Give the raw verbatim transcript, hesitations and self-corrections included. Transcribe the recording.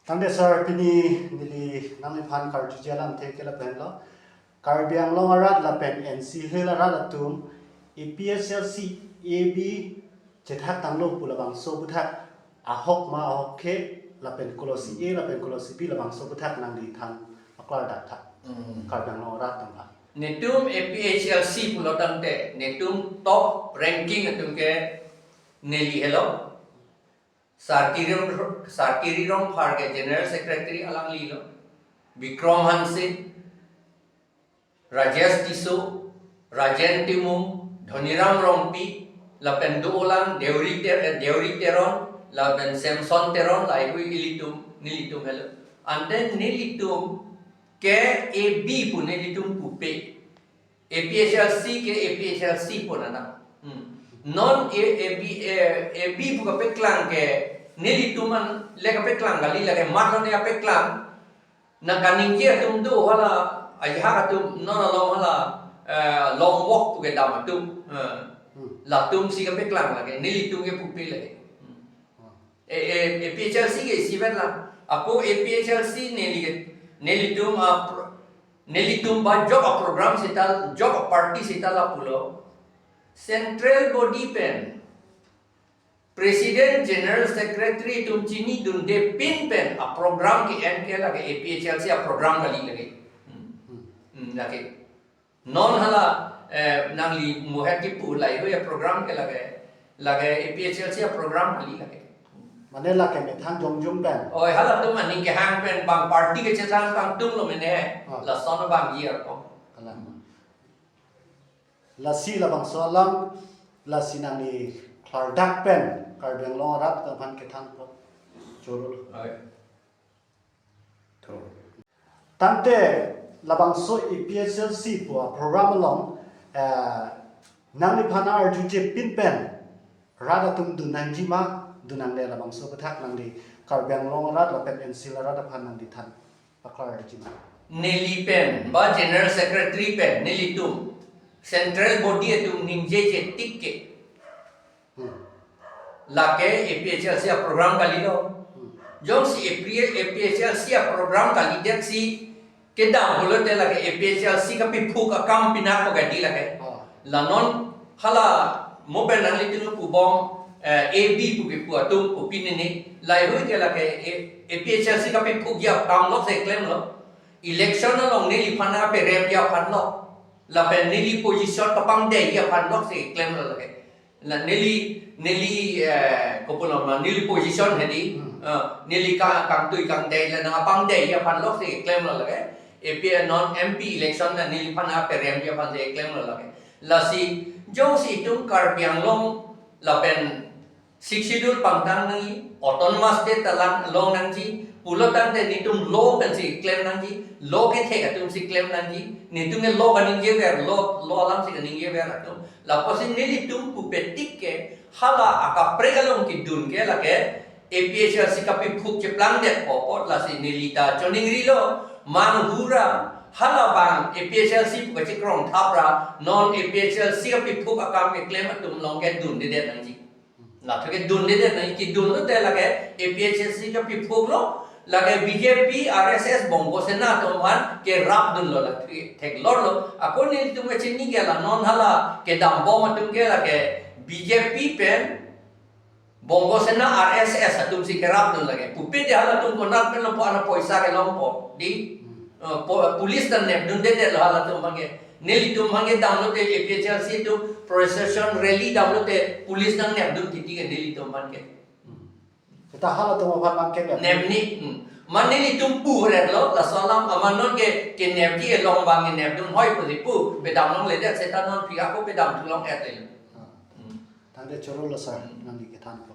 Tangte sir, pini neli nangliphan karjuji alamthe ke lahenlo. Karbi Anglong arat lapen N C Hills arat atum A P H L C A B chethak tanglo pu labangso aputhak ahok ma ahok khe lapen kolosi A lapen kolosi B labangso aputhak nangli than paklardak tha. Hmm. Karbi Anglong arat atum aphan. Netum A P H L C pulo tangte, netum top ranking atum ke neli helo. Sarkiri Rong, Sarkiri Rongphar ke General Secretary alanglilo. Bikram Hanse, Rajesh Tisso, Rajen Timung, Dhoniram Rongpi, lapen dolang Deuri Ter-, eh, Deuri Teron, lapen Samson Teron, lahei hui ilitum, nelitum helo. And then nelitum ke A B pu nelitum pupe. A P H L C ke A P H L C pu nana. Hmm. Non A, A B, eh, A B pu kapeklang ke nelitum an le kapeklang kali, lake mat lo ne kapeklang. Nangkaningje atum do hala, ajahak atum non along hala, eh, long walk pu kedam atum. Eh, Hmm. Latum si kapeklang lake, nelitum ke pupe lake. Hmm. Hmm. Eh, eh, A P H L C ke isivet lang. Ako A P H L C neli ke, nelitum a pro-, nelitum ba jok a program seta, jok a party seta lapulo. Central body pen President, General Secretary atum chinidunde pin pen a program ke-en ke lake A P H L C a program kali lake. Hmm. Hmm, lake. Non hala, eh, nangli muhet kipu lahei hui a program ke lake, lake A P H L C a program kali lake. Mane lake methang jongjung pen. Oi, halatum aning kehang pen bang party kechethang tangtung lo mene. Ah. Lason abang year ko. Kalang. Lasi labangso alam, lasi nangli klardak pen Karbi Anglong arat atum aphan kethan po. Choro. Oi. Tangte labangso A P H L C pu a program along, eh, nangliphan arjuje pin pen rat atum dun nangji ma, dun nangne, labangso aputhak nangli Karbi Anglong arat lapen N C Hills arat aphan nangli than paklarji ma. Neli pen, ba General Secretary pen, nelitum, central body atum ningjeje tik ke. Hmm. Lake A P H L C a program kalilo. Hmm. Jongsi A P, A P H L C a program kalidet si kedam pulote lake A P H L C kapiphuk akam pinak ko gadi lake. Oh. La non hala mo pen nanglitum pubom, eh, A B pu kipu atum pu pini ni. Lahei hui ke lake A-, A P H L C kapiphukji akam lok si klemlo. Election along neliphan aperemji aphan lok. Lapen neli position kapangdeji aphan lok si klemlo lake. La neli, neli, eh, kopulo ma, neli position hedi, Hmm. eh, neli ka-, kangtui kangdei la nangpangdei aphan lok si klemlo lake. A P non M P election la neliphan aperemji aphan si klemlo lake. Lasi, jongsi itum Karbi Anglong lapen Sixth Schedule pangtang nangji, Autonomous State ta lang long nangji, pulo tangte netum law pen si klem nangji, law kethek atum si klem nangji, netum ke law kaningjever, law, law alam si kaningjever atum. Lapusi nelitum pupe tik ke, hala akaprek along kedun ke lake, A P H L C kapiphuk cheplangdet apot lasi neli ta choningrilo, manghura, hala bang A P H L C pu kachekrong thapra, non A P H L C kapiphuk akam keklem atum along ke dundedet nangji. Latum ke dundedet nangji, kedun lote lake A P H L C kapiphuklo, lake B J P, R S S, Bongo Sena atum aphan kerapdunlo, lake theklorlo. Ako netum kachini ke la non hala kedambom atum ke lake B J P pen Bongo Sena, R S S atum si kerapdun lake. Pupe de halatum konat pen longpo, ana poisa kelongpo. Di, Hmm. eh, po-, police nangnepdundedetlo halatum aphan ke. Nelitum aphan ke damlote A P H L C atum procession rally damlote police nangnepdun titi ke nelitum aphan ke. Hmm. Seta halatum aphan abang ke nep. Nepni, hmm. Ma nelitum pu ret lo, laso alam aman non ke, kenepji along abang kenepdun hoi pusi pu, pedam longledet seta non phi ako pedam thu long-et le. Ah. Hmm. Tangte choro lo sir, Hmm. nangli kethan po.